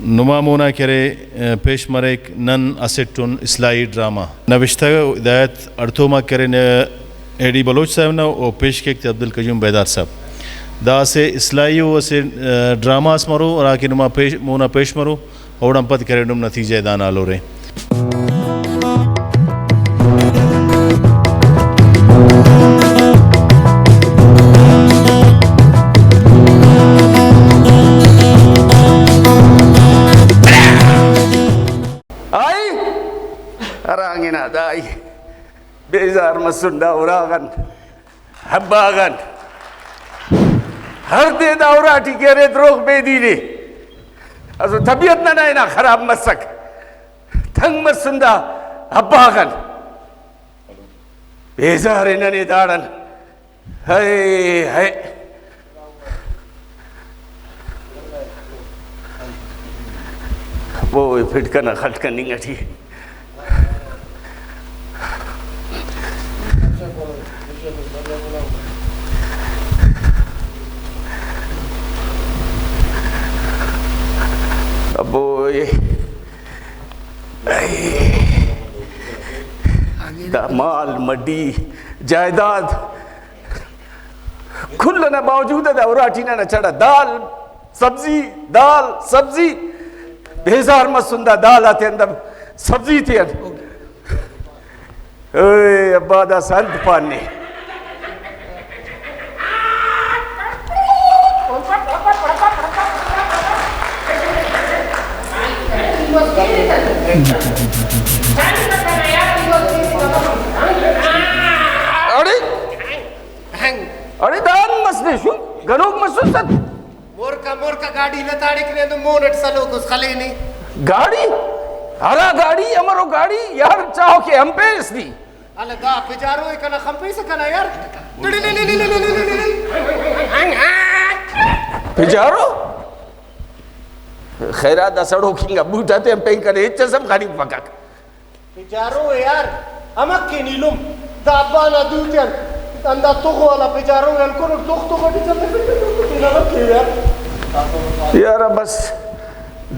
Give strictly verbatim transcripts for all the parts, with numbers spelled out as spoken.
نما مونا کرے، پیش مریک نن اسٹ ان اصلاحی ڈرامہ۔ نوشتہ و ہدایت ہڑتوم آک کرینہ اے ڈی بلوچ صاحب نا و پیش کیک تے عبدالقیوم بیدار صاحب۔ دا اسہ اصلاحی و اسہ ڈرامہ اس مرو ہراکہ نما پیش، مونا پیش مرو، اوڑان پد کرینٹ نم نتیجہ ءِ دانا ہلورے۔ آئی ہرانگنا دائی بیزار مسن دا اراغان۔ ابا غان ہر دے دا اراٹی کہ ارے دروغ بے دین ءِ۔ اسہ طبیعت ننا ہنا خراب مسک، تنگ مسن دا ابا غان۔ بیزار ءِ ننے داڑان۔ ہائے ہائے۔ ابو، اے پھڈ کنا خٹ کننگ ٹی۔ ابو، اے، اے، دا مال مڈی جائیداد کل ئنا باوجود دا اراٹی ننا چڑہ دال سبزی، دال سبزی۔ بیزار مسن دا دال آتے اندر سبزی تے ان۔ اوئے ابا، داسہ انت پان نے؟ اڑے، اڑے دان مس نے شو، گنوک مسوس ات۔ مورکا، مورکا گاڈی لتاڑک نے تو مون اٹ سلوک اس خلینے۔ گاڈی؟ ہرا گاڈی؟ امرو گاڈی؟ یار چاہو کہ ہم پیس دی۔ اللہ دا پجارو ءِ کنا خمپیسہ کنا یار۔ پجارو؟ خیرات دا سڑوک انگا بوٹ آتے ہم پین کنے ہچ اس ہم خننگ پکک۔ پجارو ءِ یار، امک کین ایلم۔ دا ابا نا دو تیان ہندا تغ والا پجارو ءِ ہلکنٹ، تغ تغ ٹی چلفک تینا امک کین یار۔ یار بس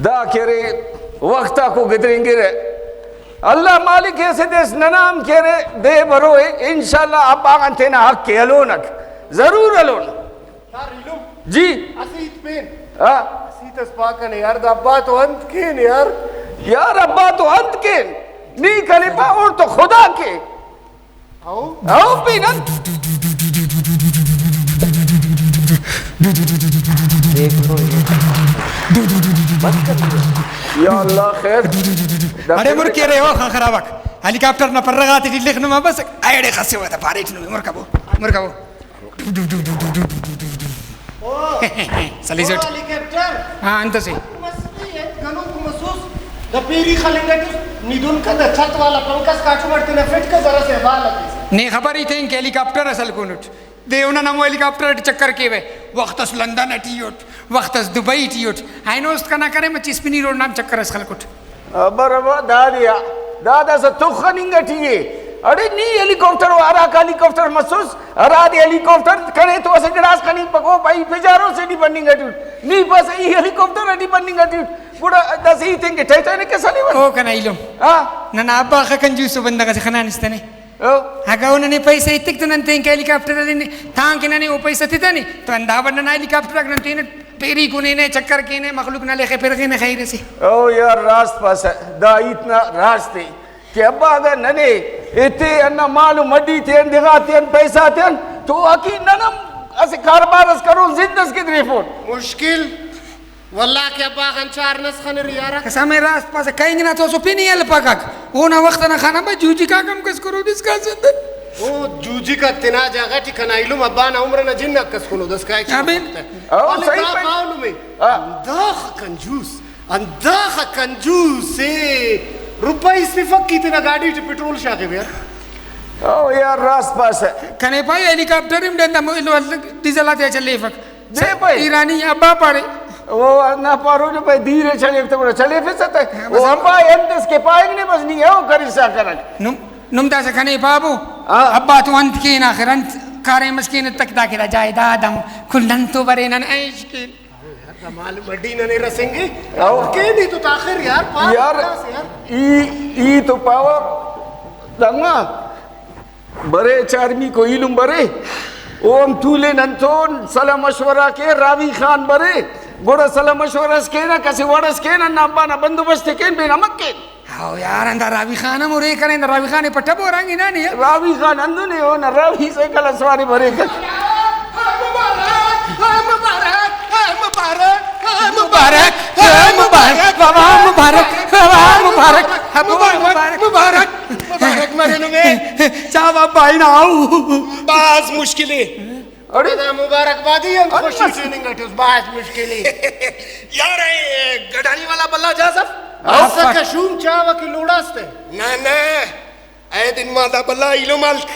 دا کہ ارے وخت آکو گدرینگرہ۔ اللہ مالک ایسے دیس ننا ہم کہ ارے دے برو ءِ، انشاءاللہ ابا غان تینا حق ءِ ہلونک، ضرور ہلون۔ یار ایلم۔ جی۔ اسہ ہیت پین۔ ہاں۔ اسہ ہیت اس پا کنے یار، دا ابا تو انت کین یار۔ یار ابا تو انت کین؟ نی کنے پا اوڑ تو خدا کے۔ ہاؤ۔ ہاؤ پین انت۔ یا اللہ خیر۔ اڑے مر کے رے او خان خرابک۔ ہیلی کاپٹر نا پرہ غاتے ٹی لکھ نما بس۔ ایڑے خسے وتا پاریٹ نو مر کبو۔ مر کبو۔ او، سلیسٹ۔ او ہیلی کاپٹر۔ ہاں، انت سے۔ مس نی انت گنوک مسوس، دا پیری خلنگ اٹس، نی دن کا دا چھت والا پنکھا اس کاٹم اٹ تینا فٹ کا ذرا سے بال اتیس۔ نے خبر ہی تین کہ ہیلی کاپٹر اصل کون اٹ۔ دے اونا نمو ہیلی کاپٹر اٹ چکر کیوہ۔ وخت اس لندن اٹی اٹ، وخت اس دبئی ٹی اٹ۔ اینو است کنا کرے مچی اسپنی روڈ نام چکر اس خلکٹ۔ ابا ربا، دادے آ، دا داسہ تخ خننگ ٹی ءِ۔ اڑے نی ہیلی کاپٹر و ہراکا ہیلی کاپٹر مسوس، ہرادے ہیلی کاپٹر کنے تو اسہ گڑاس خننگ پکو، بھائی پجارو سے ٹی بننگ ٹی اٹ۔ نی پاسہ ای ہیلی کاپٹر ٹی بننگ ٹی اٹ۔ گڑا داسہ ای تین کہ ٹائٹینک اس ہلیوہ۔ او کنا ایلم۔ ہاں۔ ننا ابا خہ کنجوسو بندغ اسے خنانس تنے۔ او۔ اگہ او ننے پیسہ ایتک تو نن تینکہ ہیلی کاپٹر ہلینے، تانکہ ننے او پیسہ تتنے تو ہندا وڑ ننا ہیلی کاپٹر آک نن تینٹ پیری کنینہ، چکر کینہ، مخلوق نا لیخہ پرغینہ، خیر اسے۔ او یار راست پاسہ، دا ہیت نا راست ءِ کہ ابا اگہ ننے ایتے ہندا مال و مڈی تیان دغا تیان پیسہ تیان تو واقعی نن ہم اسہ کاروبار اس کرون، زند اس گدریفون۔ مشکل۔ واللہ کہ ابا غان چار نس خنری یارا۔ کسا میں راست پاسہ کہنگ نا تو سو پنی ہلپاکاک۔ اونا وخت انا خانہ با جوجکاک ہم کس کرو دس کا زند۔ او جوجکا تینا جاگہ ٹی کنا ایلم ابا نا عمر نا جنک کس کنو دس کا ہچ آ بین۔ وخت۔ او ولے صحیح دا پائے۔ معلوم ءِ۔ ہاں۔ ہنداخہ کنجوس، ہنداخہ کنجوس ءِ، روپئی اس تفک ای تینا گاڈی ٹی پٹرول شاغوہ یار۔ او یار راست پاسہ۔ کنے پائے ہیلی کاپٹر ہم ڈندا مو-، ڈیزل آتیا چلیفک۔ دے پائے۔ ایرانی ابا پارے۔ او ہندا پارو جو پائے دیر ءِ چلیف تو گڑا چلیفسہ تہ۔ ہاں، بس او ابا انت اس کہ پائنگ نے بس نی او کرسا کنک۔ نم، نم داسہ کنے پابو۔ ہاں۔ ابا تو انت کین آخر انت کاریم اس کین تک دا کہ دا جائیداد ہم کل نن تو برے نن عیش کین۔ کمال بڈی ننے رسینگے۔ او۔ کین ای تو تاخر یار، پاو یار، خلاص یار۔ ای، ای تو پاوہ دنگا برے چارمی کو ایلم برے۔ او ہم تولے ننتون صلاح مشورہ کے، راوی خان برے۔ گڑا صلاح مشورہ اس کینہ، کسے وڑ اس کینہ، نا ابا نا بندوبست کین، بے نمک کین۔ ہاو یار، اندا راوی خان ہم ارے کنے، اندا راوی خان ءِ پٹبو رنگ ہنا نے۔ راوی خان ہندن ءِ، اونا راوی سائیکل آ سواری بریک۔ مبارک، مبارک، مبارک، مبارک، مبارک، بابا مبارک، بابا مبارک، ابو مبارک، مبارک۔ مبارک، مبارک مرے نمے۔ چاوا بھائی نا آؤ۔ باز مشکل ءِ۔ اڑے دا مبارکبادی انت اڑے خوشی بس۔ ٹریننگ اٹ اس، بھاز مشکل ءِ۔ یار، اے گڈانی والا بلا جاز اف؟ اسکہ شوم چاوہ کہ لوڑاس تہ۔ نہ، نہ، اے دن ما دا بلا ایلم ہلک۔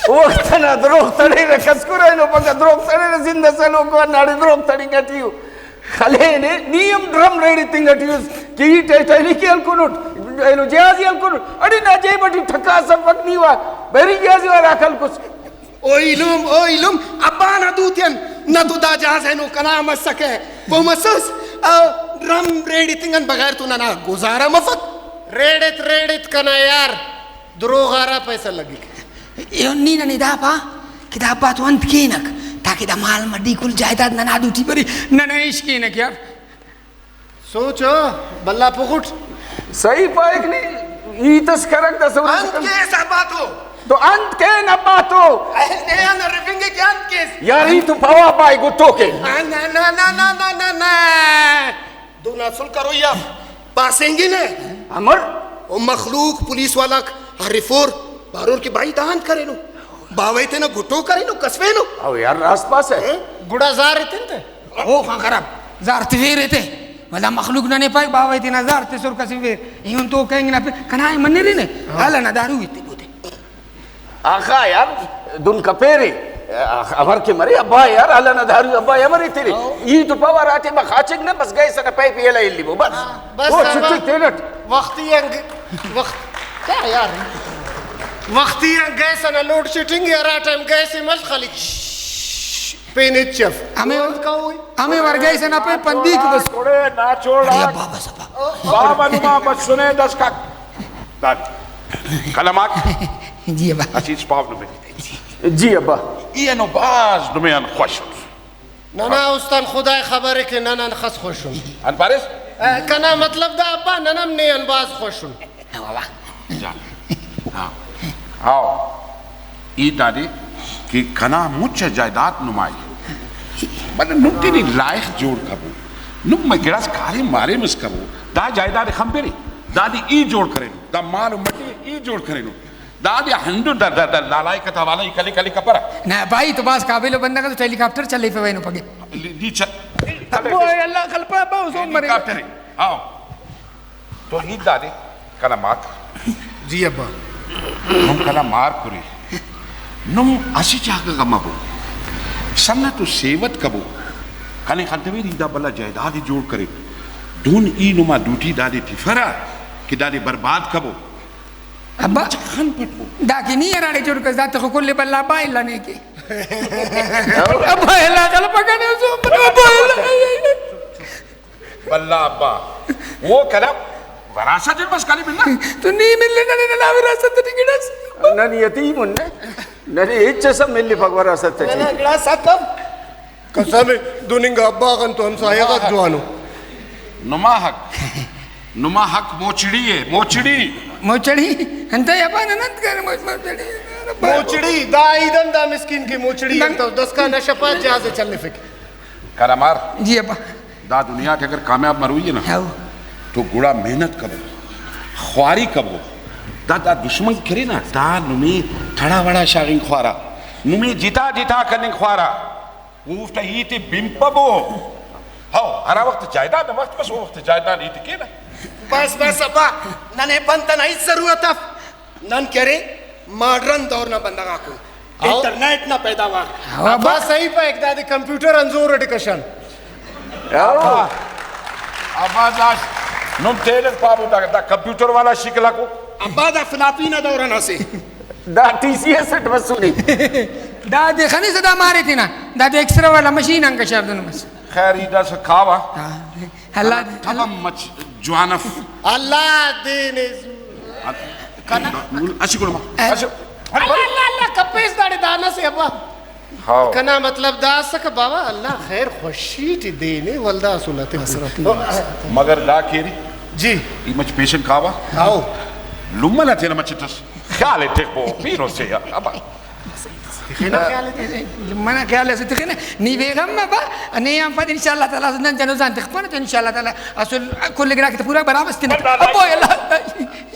وخت انا دروغ تڑینہ، کسکر اینو پنکا دروغ تڑینہ، زندہ سلوک و ہنداڑے دروغ تڑنگ اٹی ءُ۔ خلینے، نی ہم ڈرم ریڑتنگ اٹی اس کہ ای ٹائٹینک ءِ ہلکنٹ، اینو جہاز ءِ ہلکنٹ، اڑے نا جیب اٹی ٹکاس افک، نی وا بحری جہاز والاک ہلکس۔ او ایلم، او ایلم، ابا نا دوتیان نہ تو دا جہاز اینو کنا مسکہ، پہہ مسس؟ آ، ڈرم ریڑتنگ آن بغیر تو ننا گزارہ مفک۔ ریڑت، ریڑت کنا یار، دروغ آرا پیسہ لگک۔ ایہن نی ننے دا پا کہ دا ابا تو انت کینک تاکہ دا مال مڈی کل جائیداد ننا دوٹی برے، ننا عیش کینک یار۔ سوچ، بھلا پغٹ۔ صحیح پائک نی، ہیت اس کرک داسہ انت کیس ابا تو۔ تو انت کین ابا تو؟ اے، نے آن رفنگے کہ انت کیس؟ یار، ای تو پاوہ ابا ءِ گٹو کے۔ آ، نہ، نہ، نہ۔ دو ناسل کروئی آ پاسینگنہ۔ امر؟ او مخلوق پولیس والاک ہرفور، پارور کہ بھائی دا انت کرینو؟ باوہ ءِ تینا گھٹو کرینو، کسفینو۔ او یار، راست پاسہ۔ ہاں؟ گڑا زار ایتن تہ۔ او خان خراب، زار تفیر ایتے۔ ولدا مخلوق ننے پائک، باوہ ءِ تینا زار تسر کسفیر۔ ایہن تو کہنگ نا پہ-، کنا اے منرے نے؟ ہاں۔ اللہ نا دارو ایتے بوتے۔ آخا یار، دن کپیرے۔ آخ-، امر کہ مرے ابا یار، اللہ نا دارو ابا امر ایترے۔ ہاں۔ ای تو پاوہ ہرا ٹائما خاچک نہ، بس گیس انا پائپ یلہ الیبو، بس۔ ہاں، بس او ابا۔ چھٹک تینٹ۔ وختی انگ-، وخت-، کیا یار؟ وختی آن گیس انا لوڈ شیڈنگ ءِ، ہرا ٹائم گیس ءِ مل خالی پین ہچ اف۔ ہمے، ہمے وار گیس انا پین پندیک بس۔ اڑے ناچوڑ اڑے آک۔ ابا بس ابا۔ بابا نما بس سنے دس کاک۔ داد۔ قلم آک۔ جی ابا۔ اسیس پاو نمے۔ جی ابا۔ ای اینو باز نمے آن خوش اُن۔ ننا استان خدائے خبر ءِ کہ نن انخس خوش اُن۔ انت پاریس؟ اے، کنا مطلب دا ابا، نن ہم نے آن بھاز خوش اُن۔ ہاں۔ ہاں۔ ہیت دادے کہ کنا مچ آ جائیداد نما ءِ۔ بلے نم تینے لائخ جوڑ کبو۔ نم گڑاس کاریم ماریم اس کبو۔ دا جائیداد ءِ خنپرے۔ دادے ای جوڑ کرینو۔ دا مال و مٹی ای جوڑ کرینو۔ دادے ہندن دا، دا، دا لالائک تا والا ای کلے کلے کپرہ۔ نہ بھائی، تو بھاز قابل بندغ ئس، تو ہیلی کاپٹر چلیفوہ اینو پگہ۔ نی چ-، ابو، اے اللہ خلپہ ابا، او زوم مرے۔ ہیلی کاپٹر اے۔ ہاں۔ تو ہیت دادے کنا مارک۔ جی ابا۔ نم کنا مارک ارے۔ نم اسہ جاگہ غا مبو۔ سنت و سیوت کبو۔ کنے خنتویر ای دا بھلا جائیداد ءِ جوڑ کرے۔ دہن ای نما دوٹی دادے تفرہ کہ دادے برباد کبو۔ ابا، خن پٹبو۔ دا کہ نی ہراڑے جوڑ کس، دا تخو کل بھلا ابا الا نے کے۔ ابا الا خلپہ کنے، او زوم مرے، ابا الا۔ بھلا ابا، او کنا وراثت اٹ بس کنے ملنا۔ تو نی ملے ننے ننا وراثت ٹی گڑاس۔ نن یتیم ان، ننے ہچ اس ہم ملفک وراثت ٹی۔ ننا گڑاس حق اف۔ قسم دن انگا ابا غان تو ہمسایہ غاک جوانو۔ نما حق، نما حق موچڑی ءِ، موچڑی۔ موچڑی؟ انتئے ابا نن انت کرے موچ-، موچڑی؟ موچڑی، دا عید ان دا مسکین کہ موچڑی دن۔ انت دسکان نشہ پات جہاز چلیفک۔ کنا مار۔ جی ابا۔ دا دنیا ٹی اگر کامیاب مروئی نا، ہاؤ۔ تو گڑا محنت کبو، خواری کبو۔ دا، دا دشمن کرے نا، دا نمے تڑا وڑا شاغنگ خوارہ، نمے جتا جتا کننگ خوارہ۔ اوفتا ہیت ءِ بنپبو۔ ہاؤ، ہرا وخت جائیداد نا وخت بس، او وخت جائیداد ہیت ءِ کینہ۔ بس، بس ابا، ننے بند انا ہچ ضرورت اف۔ نن کہ ارے ماڈرن دور نا بندغ آکو، ہاؤ۔ انٹرنیٹ نا پیداوار۔ ہاؤ ابا۔ ابا صحیح پائک، دادے کمپیوٹر آن زور اٹی کشان۔ ہاؤ۔ ابا دا نم تینٹ پابو دا، دا کمپیوٹر والا شکل آکو۔ ابا دا فلاپی نا دور انا سے۔ دا ٹی سی ایس اٹ مسنے۔ دا دے خنسہ دا مارے تینا، دا دے ایکسرے والا مشین آن کشار دنو مس۔ خیر، ای داسہ کاوہ۔ ہاں، اللہ دے، تب ہم مچ جوان اف۔ اللہ دے نے۔ اسہ گڑا ما، اے۔ اسہ، اللہ، اللہ، اللہ، کپیس داڑے دانہ سے ابا۔ ہاؤ۔ کنا مطلب دا اسکہ بابا، اللہ خیر خوشی ٹی دینے، ولدا اسل آتے حسرت۔ مگر دا کیری۔ جی۔ ای مچ پیشن کاوہ۔ ہاؤ۔ لمہ نا تینا مچٹ اس۔ خیال ٹک بو، پیرو سے ابا۔ تخنہ خیال تے۔ لمہ نا خیال اسے تخنہ۔ نی بے غم مبا۔ نے آن پد انشاءاللہ تعالی نن جنازہ آن تخپنہ تو انشاءاللہ تعالی اسل کل گڑا کہ پورا برابر استنہ۔ ابو اللہ۔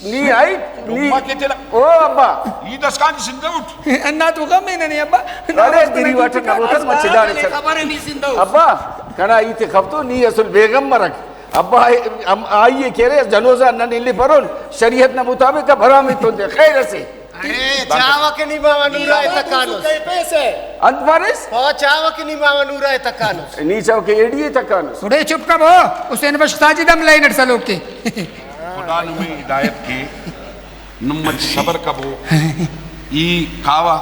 نی آئی، نی۔ اماں کہ تینا۔ او ابا۔ ای داسکان زندہ اٹ۔ انا تو غم ہے ننے ابا۔ ارے گری واٹر نہ ہوتا، مچ دانے سر۔ خبر ہے نی زندہ اٹ۔ ابا، کنا ای تے خفتو، نی اسل بیگم مرک۔ ابا، ہم آئی ء کہ ارے جنوزہ نن الی پرون، شریعت نا مطابق ء برام ایتون دے، خیر اسے۔ ارے، چاوہ کہ نی ماما نورا ء تکانس۔ انت پاریس؟ او، چاوہ کہ نی ماما نورا ء تکانس۔ نی چاوہ کہ ایڈی ء تکانس۔ گڑے چپ کبو، حسین بخش ساجد ہم لائن اٹ سلوک تے۔ خدا نمے ہدایت کے، نم مچ صبر کبو۔ ای کاوہ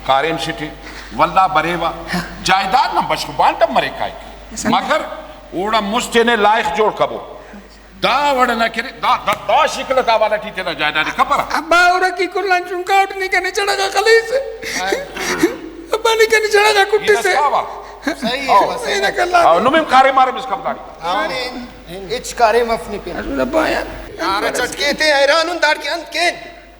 کاریم سے ٹی، ولدا بریوہ، جائیداد نا بشخ بانٹ ہم مریک کائک۔ مگر اوڑا مست تینے لائخ جوڑ کبو۔ دا وڑ نہ کرے، دا، دا، دا شکل تا والا ٹی تینا جائیداد کپرہ۔ ابا اورا کی کل آن چنکا اٹ نی کنے چڑغا خلیس۔ ابا نی کنے چڑغا کٹسے۔ صحیح ہے، بس۔ نمے کارے مارے مسکم داڑی۔ ہچ کاریم اف نی پین۔ ارے چٹکے تے حیران ہن داڑکے انت کین۔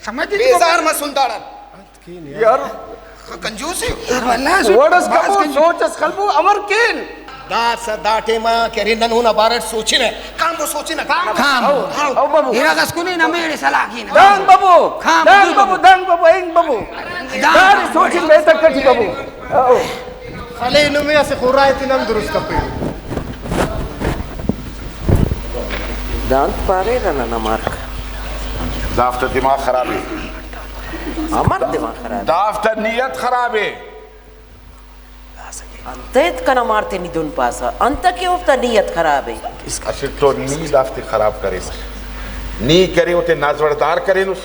سمجھ بیزار مسن داڑان۔ انت کین یار۔ یار۔ کنجوس ہے۔ یار واللہ سو-، وڑ اس باز کبو، کنجوس۔ سوچ اس خلبو، امر کین۔ دا س-، دا ٹائما کہ ارے نن اونا بارٹ سوچنہ۔ کام بو سوچنہ، کام بو۔ کام۔ او، او بابو۔ ارا گس کنے نمیڑے سلاح کینہ۔ دانگ بابو۔ کام دانگ بو۔ بابو، دانگ بابو، اینگ بابو۔ دانگ داڑے بابو۔ سوچن بے تک کٹی بابو۔ او۔ خلے نمے اسہ خورائے تے نن درست کپے۔ دانت پاریرہ ننا مارک۔ دافتا دماغ خراب ء۔ امر دماغ خراب؟ دافتا نیت خراب ء۔ انتئے کنا مار تے نی دن پاسہ؟ انت کہ اوفتا نیت خراب ء؟ اسٹ تو نی دافتے خراب کریس۔ نی کرے اوتے نازوڑدار کرینس۔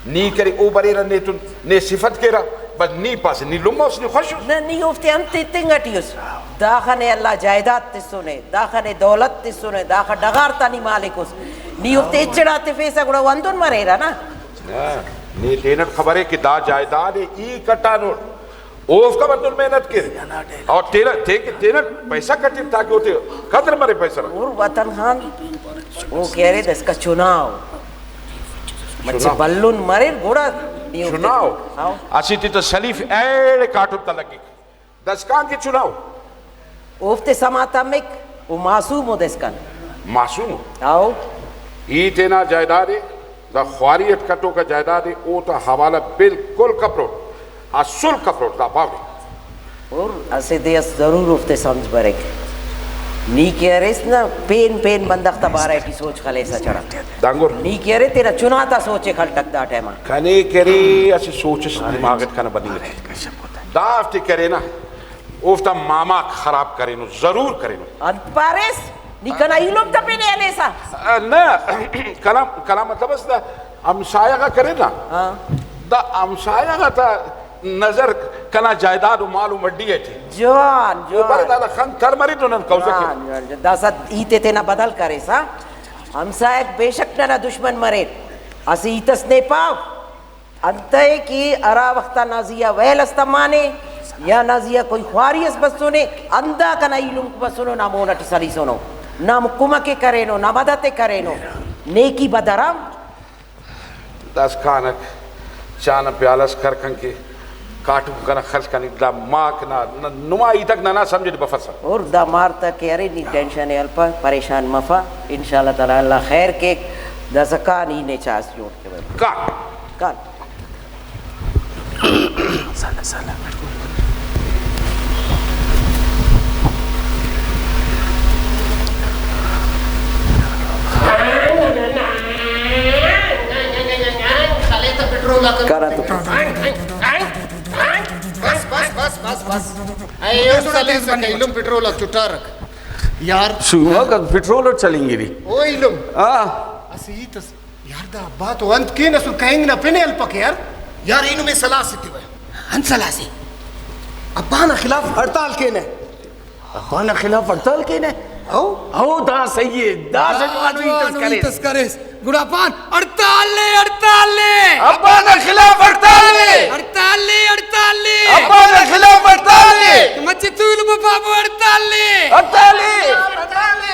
نی کرے او بریرہ نے تون، نے صفت کیرہ، بس نی پاسہ نی لمہ اس، نی خوش اس۔ نہ، نی اوفتے انت ایتنگ ٹی اس۔ داخہ نے اللہ جائیداد تسنے، داخہ نے دولت تسنے، داخہ ڈغار تا نی مالک اس۔ نی اوفتے اچڑا تفیسہ گڑا او ہندن مریرہ نا۔ ہاں، نی تینٹ خبرے کہ دا جائیداد ء ای کٹانٹ۔ اوفک ہم ہندن محنت کیر۔ اور تینا، تے-، تینٹ پیسہ کٹیر تاکہ اوتے قدر مرے پیسہ نا۔ اور وطن خان، او کہ ارے داسکا چناؤ۔ مچہ چناؤ۔ بھلن مریر گڑا نی اوفتے۔ چناؤ۔ ہاؤ۔ اسہ ٹی تو سلیف ایڑے کاٹم تا لگک۔ داسکان کہ چناؤ۔ اوفتے سما تمک، او معصوم ء داسکان۔ معصوم ء؟ ہاؤ۔ ای تینا جائیداد ء، دا خواری اٹ کٹوکا جائیداد ء، اوتا حوالہ بالکل کپروٹ، اسل کپروٹ، دا پاوہ۔ اور اسہ دے اس ضرور اوفتے سمجھ بریک۔ نی کہ اریس نا، پین پین بندغ تا بارہ ٹی سوچ خلیسہ چڑا۔ دانگور۔ نی کہ ارے تینا چنا تا سوچ ء خلٹک دا ٹائما۔ کنے کہ ارے اسہ سوچ اس دماغ اٹ کنا بننگ ء۔ دافتے کرے نا، اوفتا ماماک خراب کرینو، ضرور کرینو۔ انت پاریس؟ نی کنا ایلم تا پن ء ہلیسہ؟ آ، نہ، کنا، کنا مطلب اس دا ہمسایہ غا کرے نا۔ ہاں۔ دا ہمسایہ غا تا نظر کنا جائیداد و مال و مڈی ٹی۔ جوان، او جوان۔ بھائی دادا خن تر مرے تو نن قوضہ کے۔ جوان، جوان، جوان۔ داسہ ہیت ء تینا بدل کریسہ۔ ہمسایہ بے شک ننا دشمن مریر۔ اسہ ہیت اس نے پاو۔ انتئے کہ ہرا وخت آ نا زی آ ویل اس تمانے یا نا زی آ کوئی خواری اس بسنے، ہندا کنا ایلمک بسنو، نا مون اٹی سلیسنو، نا کمک ء کرینو، نا مدد ء کرینو۔ نیکی بدرام۔ داسکان اک چاہ نا پیالہ اس کر کنکہ کاٹم کنا خل کننگ، دا ماک نا، ن-، نما ہیتک ننا سمجھ اٹی بفسہ۔ اور دا مار تا کہ ارے نی ٹینشن ء ہلپہ، پریشان مفہ، انشاءاللہ تعالی اللہ خیر کیک۔ داسہ کان ای نے چاہ اس جوڑ۔ کان۔ کان۔ سلہ، سلہ۔ کرا تو۔ بس، بس، بس، بس، بس۔ اے، او سلیس ایلم پٹرول آک چٹا رکھ۔ یار۔ شوما کن پٹرول اٹ چلینگرے۔ او ایلم۔ ہاں۔ اسہ ہیت اس۔ یار دا ابا تو انت کین اسر، کہنگ نا پن ء ہلپکہ یار۔ یار، اینو میں صلاح سے تیوہ۔ انت صلاح سے؟ ابا نا خلاف ہڑتال کینہ۔ ابا نا خلاف ہڑتال کینہ؟ او۔ او، دا صحیح ہے، دا جوان ہیت اس کریس۔ گڑا پان، ہڑتال ءِ، ہڑتال ءِ۔ ابا نا خلاف ہڑتال ءِ۔ ہڑتال ءِ، ہڑتال ءِ۔ ابا نا خلاف ہڑتال ءِ۔ مچے تولمہ پابو ہڑتال ءِ۔ ہڑتال ءِ۔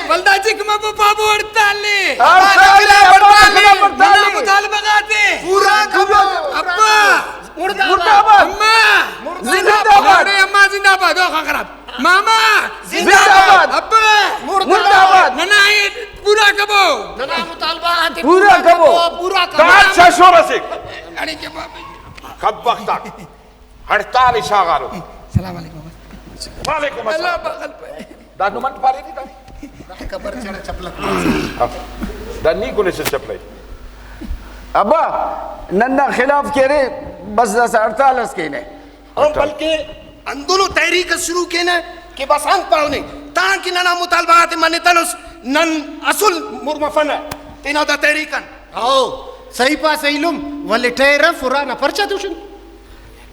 ولدا جکمہ پابو ہڑتال ءِ۔ ہڑتال ءِ، ابا نا خلاف ہڑتال ءِ۔ ننا مطالبہ غاتے پورا کبو۔ ابا۔ مردہ آباد۔ اماں۔ زندہ آباد۔ اڑے اماں زندہ آباد، اوخان خراب۔ ماما۔ زندہ آباد۔ ابا۔ مردہ آباد۔ ننا ہیت پورا کبو۔ ننا مطالبہ آتے پورا کبو۔ پورا کبو۔ کاٹ شا شور اسے۔ اڑے جواب۔ کب وخت آک۔ ہڑتال ءِ شاغارو۔ السلام علیکم۔ وعلیکم السلام۔ اللہ بغل پہ۔ دا نمن پارے دی دا۔ قبر چڑھ چپلک۔ دا نی کنے سے چپلے۔ ابا، ننا خلاف کیرے، بس داسہ ہڑتال اس کینہ۔ او بلکہ ہندنو تحریک اس شروع کینہ کہ بس انت پاونے، تانکہ ننا مطالبہ غاتے منتنس، نن اسل مر مفنہ تینا دا تحریک آن۔ او، صحیح پا، صحیح لم، ولے ٹہر اف، ہرانا پرچہ توشن۔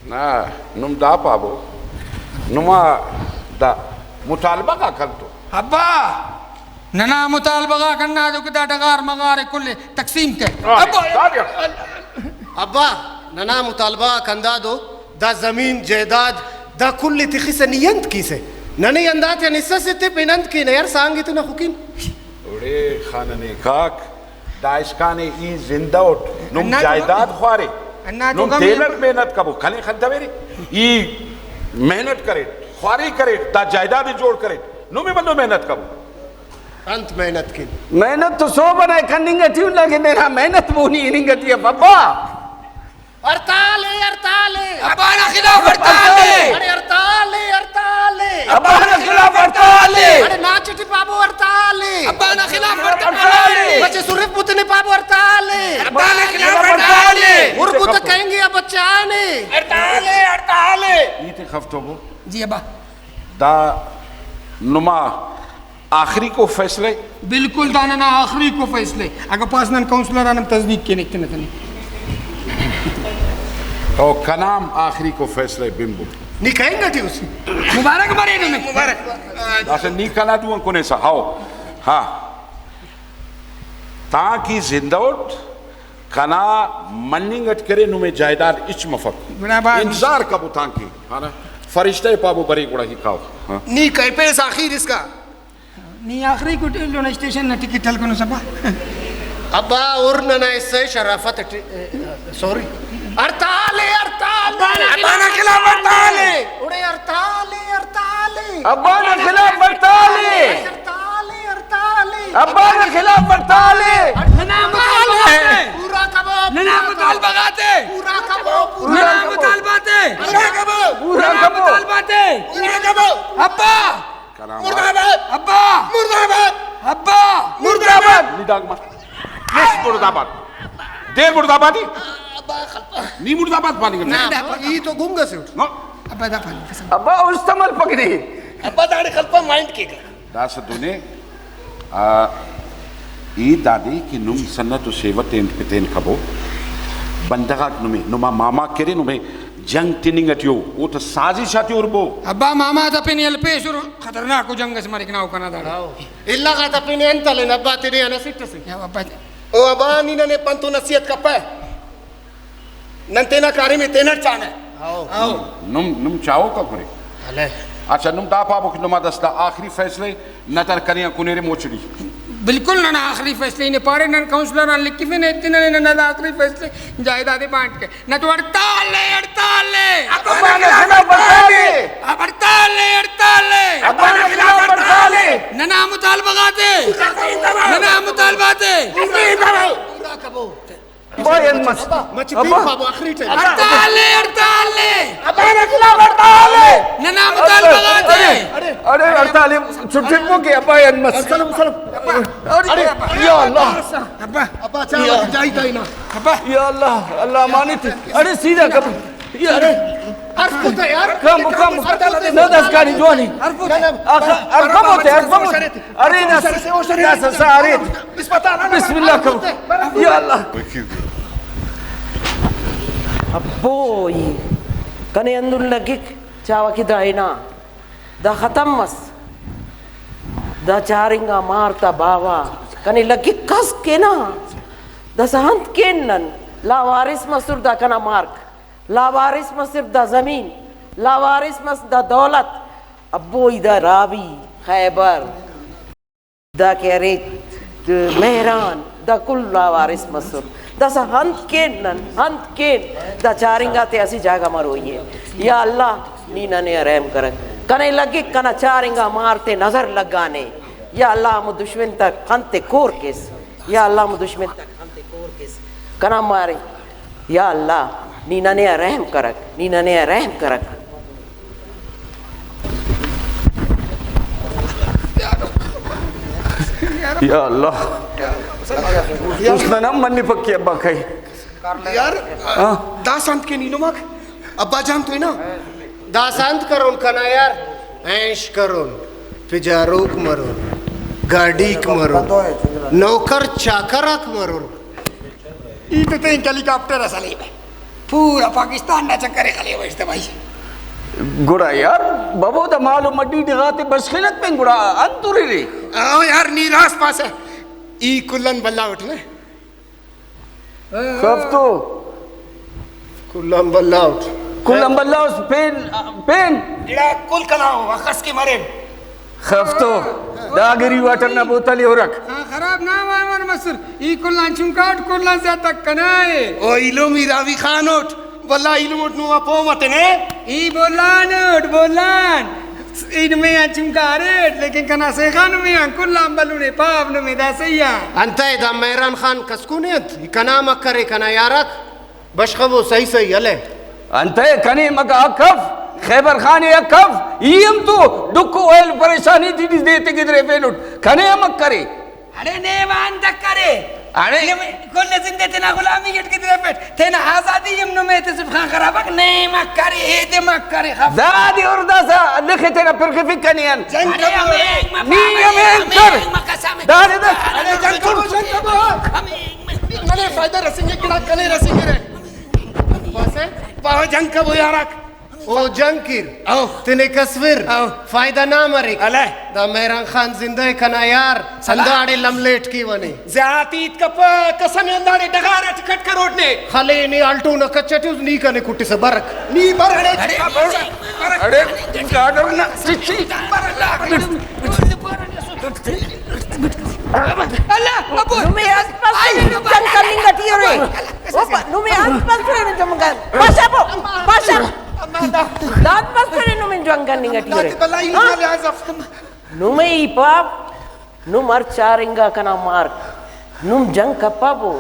نا، نم دا پابو، نما دا مطالبہ غا کنتو۔ ابا، ننا مطالبہ غاک ہندادو کہ دا ڈغار مغار ءِ کل ءِ تقسیم کر۔ آ، ابا، دا بیا۔ ابا، ننا مطالبہ غاک ہندادو، دا زمین جائیداد دا کل ءِ تخسہ نی انت کیسہ؟ ننے ہنداتیان حصہ سے تے پین انت کینہ یار، سانگ ءِ تینا خکن۔ اوڑے خانہ نیکاک، دائسکان ءِ ای زندہ اٹ، نم ہنداتو جائیداد خوارے، ہنداتو نم غم تینٹ محنت کبو، کنے خنتویرے، ای محنت کریٹ، خواری کریٹ، دا جائیداد ءِ جوڑ کریٹ، نمے بندو محنت کبو۔ انت محنت کن؟ محنت تو سہب ئنا کننگ ٹی اُن، لگے میرا محنت مونی ہننگ ٹی اف ابا۔ ہڑتال ءِ، ہڑتال ءِ۔ ابا نا خلاف ہڑتال ءِ۔ اڑے ہڑتال ءِ، ہڑتال ءِ۔ ابا نا خلاف ہڑتال ءِ۔ اڑے ناچ ٹی پابو ہڑتال ءِ۔ ابا نا خلاف ہڑتال ءِ۔ بچے سرف بتنے پابو ہڑتال ءِ۔ ابا نا خلاف ہڑتال ءِ۔ ہر بت کہیں گے اب بچانے۔ ہڑتال ءِ، ہڑتال ءِ۔ ای تے خفتو بو۔ جی ابا۔ دا نما آخری کو فیصلہ ءِ؟ بالکل، دا ننا آخری کو فیصلہ ءِ۔ اگہ پاس نن کونسلر آن ہم تصدیق کینک تینا تنے۔ او کنا ہم آخری کو فیصلہ ءِ بنبو۔ نی کہنگ ٹی اس۔ مبارک مرے نمے۔ مبارک۔ داسہ نی کنا دو آن کنے سا، ہاؤ۔ ہاں۔ تانکہ زندہ اٹ، کنا مننگ اٹ کرے، نمے جائیداد ہچ مفک۔ گڑا با-، انتظار کبو تانکہ، ہاں نا؟ فرشتہ ءِ پابو برے گڑا ہی کاو۔ ہاں۔ نی کہہ پیس آخیر اس کا۔ نی آخری کو ٹیلون اسٹیشن نا ٹکٹ ہلکنس ابا۔ ابا، اور ننا حصہ شرافت ٹی-، سوری۔ ہڑتال ءِ، ہڑتال ءِ۔ ابا نا خلاف ہڑتال ءِ۔ اڑے ہڑتال ءِ، ہڑتال ءِ۔ ابا نا خلاف ہڑتال ءِ۔ ہڑتال ءِ، ہڑتال ءِ۔ ابا نا خلاف ہڑتال ءِ۔ ننا مطالبہ غاتے۔ پورا کبو۔ ننا مطالبہ غاتے۔ پورا کبو، پورا ننا کبو۔ مطالبہ تے۔ پورا کبو۔ پورا ننا کبو۔ مطالبہ تے۔ پورا کبو۔ ابا۔ کنا مردہ آباد۔ ابا۔ مردہ آباد۔ ابا۔ مردہ آباد۔ نی دانگ مس۔ یس، مردہ آباد۔ دیر مردہ آبادی۔ ابا خلپہ۔ نی مردہ آباد پاننگ نا، ابا، ای تو گنگ اسے اٹ۔ نا۔ ابا دا پاننگ قسم۔ ابا استعمال پکڑی۔ ابا داڑے خلپہ مائنڈ کے کر۔ داسہ دنے، آ، ای دادے کہ نم سنت و سیوت تین پتین کبو۔ بندغ آک نمے، نما ماما کرے نمے جنگ تننگ ٹی او، او تو سازش آتے ہربو۔ ابا ماما تا پن ہلپیسر، خطرناک و جنگ اس مریک نا او کنا داڑے۔ ہاؤ۔ الا غاتا پن انت ہلین ابا تینے انا سٹ اسے۔ یا ابا۔ او ابا نی ننے پن تو نصیحت کپہ۔ نن تینا کاریم ء تینٹ چانہ۔ ہاؤ۔ ہاؤ۔ نم، نم چاہوک آ کنے۔ ہلے۔ اچھا، نم دا پابو کہ نما داسہ دا آخری فیصلہ ء، نتر کنے آن کنیرے موچڑی۔ بالکل ننا آخری فیصلہ ای نے پارے، نن کونسلر آن لکھفینے، ایتے ننے ننا دا آخری فیصلہ ء، جائیداد ء بانٹ کے۔ نہ تو ہڑتال ء، ہڑتال ء۔ ابا نا خلاف ہڑتال ء۔ اب ہڑتال ء، ہڑتال ء۔ ابا نا خلاف ہڑتال ء۔ ننا مطالبہ غاتے۔ ننا مطالبہ تے۔ پورا کبو۔ ابا یعنی مس۔ مچ ابا۔ پین پابو آخری ٹائم۔ ہڑتال ء، ہڑتال ء۔ ابا نا خلاف ہڑتال ء۔ ننا مطالبہ غاتے۔ ارے، ارے، ہڑتال ء چھٹفو کہ ابا یعنی مس۔ سلام، سلام۔ ارے، یا اللہ۔ ابا۔ ابا چا یا۔ جائی تائی نا۔ ابا۔ یا اللہ، اللہ امانت۔ ارے سیدھا کر۔ ارے، ارفو تے یار۔ کم، کم۔ نہ داسکانی جوانی۔ ارفو تے۔ آخر، ارفو تے، ارفو تے۔ ارے نا، نا سا، سا، ارے۔ بسم اللہ کرو۔ یا اللہ۔ ابو ای کنے ہندن لگک چاوہ کہ دا ہنا دا ختم مس۔ دا چار انگا مار تا باوہ کنے لگک کس کنا۔ داسہ انت کین نن؟ لاوارث مسر دا کنا مارک، لاوارث مسر دا زمین، لاوارث مس دا دولت۔ ابو ای دا راوی، خیبر، دا کہ ارے مہران، دا کل لاوارث مسر۔ داسہ انت کین نن؟ انت کین؟ دا چار انگا تے اسہ جاگہ مروئی ء۔ یا اللہ، نی ننے آ رحم کرک۔ کنے لگک کنا چار انگا مار تے نظر لگانے۔ یا اللہ، ہمو دشمن تا خن تے کور کیس۔ یا اللہ، ہمو دشمن تا خن تے کور کیس۔ کنا مارے۔ یا اللہ، نی ننے آ رحم کرک، نی ننے آ رحم کرک۔ یا اللہ، اس نن ہم منپک کہ ابا کائے۔ یار، ہاں۔ داسہ انت کین ایلماک؟ ابا جان تو ہنا۔ داسہ انت کرون کنا یار؟ عیش کرون، پجاروک مرون، گاڈیک مرون، نوکر چاکر آک مرون۔ ای تو تین ہیلی کاپٹر اس ہلیوہ، پورا پاکستان نا چکر ء خلیوہ اشتہ بھائی۔ گڑا یار ببو، دا مال و مڈی ڈغاتے بشخنک پین، گڑا انت ہرے؟ او یار، نی راست پاسہ، ای کل آن بھلا اٹ نا۔ خفتو۔ کل آن بھلا اٹ۔ کل آن بھلا اس پین، پین۔ گڑا کل کنا اخس کہ مرین۔ خفتو، دا گری واٹر نا بوتل ء ہرک۔ ہاں، خراب نام آ امر مسر۔ ای کل آن چنکاٹ، کل آن زیادہ کنا ء۔ او ایلم ای راوی خان اٹ، بھلا ایلم اٹ نما پہہ متنے۔ ای بولان اٹ، بولان۔ ای نمے آن چنکا اریٹ، لیکن کنا سیخا نمے آن کل آن بھلن ء پاو نمے، دا صحیح آ۔ انتئے دا مہران خان کسکنے انت؟ ای کنا مک کرے، کنا یارک۔ بشخبو، صحیح صحیح، ہلے۔ انتئے کنے مگہ اکف، خیبر خان ء اکف، ای ہم تو ڈکھ و ویل پریشانی ٹی دے تے گدریفینٹ، کنے امک کرے۔ اڑے نے وان دک کرے۔ اڑے۔ نم کل زندے تینا غلامی اٹ گدریفٹ، تینا آزادی ہم نمے تسف خان خرابک، نے مک کرے، ایدے مک کرے، خف۔ دادے اور داسا لکھ تینا پرخفک کنے ان۔ جنگ اڑے کبو۔ ہمے مفا-، نی ہمے ہمے کر۔ مقسم۔ دادے دس۔ اڑے جنگ کبو، جنگ کبو۔ ہمے ننے فائدہ رسینگک گڑا کنے رسینگرہ۔ پاسہ پاوہ جنگ کبو یارک۔ او جنگ کیر۔ او۔ تینے کسفر۔ او۔ فائدہ نا مریک۔ الے۔ دا مہران خان زندہ ء کنا یار۔ سلام۔ ہنداڑے لملیٹ کیونے۔ زیات ہیت کپہ، قسم ہنداڑے ڈغار اٹ کٹ کروٹ نے۔ خلے نے الٹو نا کچ اٹی اس نی کنے کٹسہ برک۔ نی بر اڑے۔ اڑے، اڑے، گاڈر نا چچی۔ اللہ، ابو۔ نمے انت پسو جنگ کننگ ٹی ارے۔ او پا-، نمے انت پسو جنگ کن-، پاشا بو، پاشا۔ داد پسو نمے جنگ کننگ ٹی ارے۔ ہاں؟ نمے ای پاپ، نم ہر چار انگا کنا مارک۔ نم جنگ کپبو،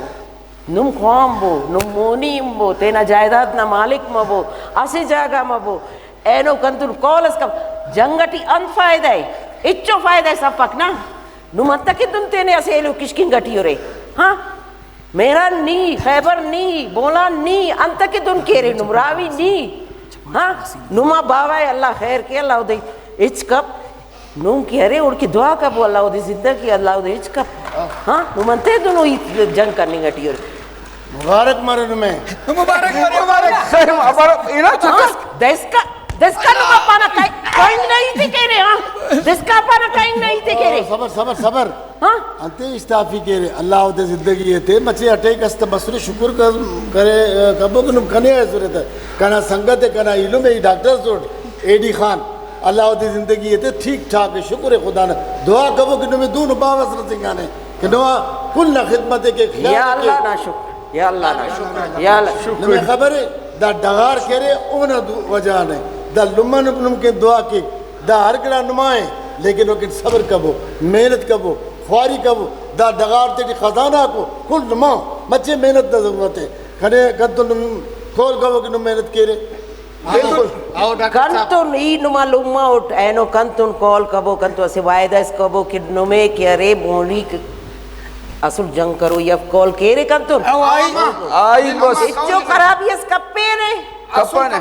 نم خوانبو، نم مونی ہمبو، تینا جائیداد نا مالک مبو، اسہ جاگہ مبو۔ اینو کنتون کال اس کپ، جنگ ٹی انت فائدہ ء؟ ہچو فائدہ اس افک نا۔ نم انتکہ دن تینے اسہ ایلو کشکنگ ٹی ارے؟ ہاں، مہران نی، خیبر نی، بولان نی، انتکہ دن کیرے نم راوی نی۔ ہاں، نما باوہ ء اللہ خیر کے، اللہ اودے ہچ کپ۔ نم کہ ارے اوڑکہ دعا کبو، اللہ اودے زندگی، اللہ اودے ہچ کپ۔ ہاں، نم انتئے دنو ہیت جنگ کننگ ٹی ارے؟ مبارک مرے نمے۔ مبارک مرے، مبارک۔ خیر، مبارک، اینا چکس۔ ہاں، دسکا، دسکا نما پانا کائ-، کائنگ نا ہیتے کیرے، ہاں۔ دسکا پانا کائنگ نا ہیتے کیرے۔ صبر، صبر، صبر۔ ہاں۔ انتے اشتافی کیرے، اللہ اودے زندگی ایتے، مچے اٹیک است مسرے شکر کر-، کرے، کبو کہ نم کنے ایسرے تہ۔ کنا سنگت ء، کنا ایلم ء، ای ڈاکٹر سوٹ، اے ڈی خان۔ اللہ اودے زندگی ایتے ٹھیک ٹھاک ء، شکر ء خدا نا۔ دعا کبو کہ نمے دونو باوہ اس رسینگانے کہ نما کل نا خدمت ء کیک، خیال یا ء اللہ کیک۔ نا شکر، یا اللہ نا شکر، یا اللہ۔ نمے خبر ء دا ڈغار کہ ارے اونا دو-، وجہ نے۔ دا لمہ نم، نم کن دعا کیک۔ دا ہر گڑا نما ء، لیکن اوکن صبر کبو، محنت کبو، خواری کبو۔ دا ڈغار تیٹی خزانہ آکو کل نما، مچے محنت نا ضرورت ء۔ کنے کنتون نم کال کبو کہ نم محنت کیرے۔ بالکل۔ او ڈاکٹر صاحب۔ کنتون ای نما لمہ اٹ اینو کنتون کال کبو، کنتون اسہ وعدہ اس کبو کہ نمے کہ ارے مونی ک-، اسل جنگ کروئی اف، کال کیرے کنتون۔ او آئی۔ آئی بس۔ ہچو خرابی اس کپیرے۔ کپنہ۔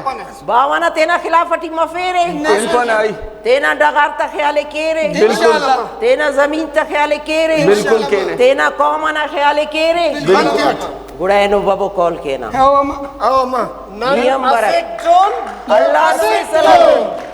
باوہ نا تینا خلاف اٹی مفیرے۔ بالکل آئی۔ تینا ڈغار تا خیال ء کیرے۔ بالکل۔ تینا زمین تا خیال ء کیرے۔ بالکل کیرے۔ تینا قوم انا خیال ء کیرے۔ بالکل۔ گڑا اینو ببو کال کینہ۔ او اما۔ او اما۔ نن نی ہم برک۔ اسٹ اُن، اللہ اسٹ سلام۔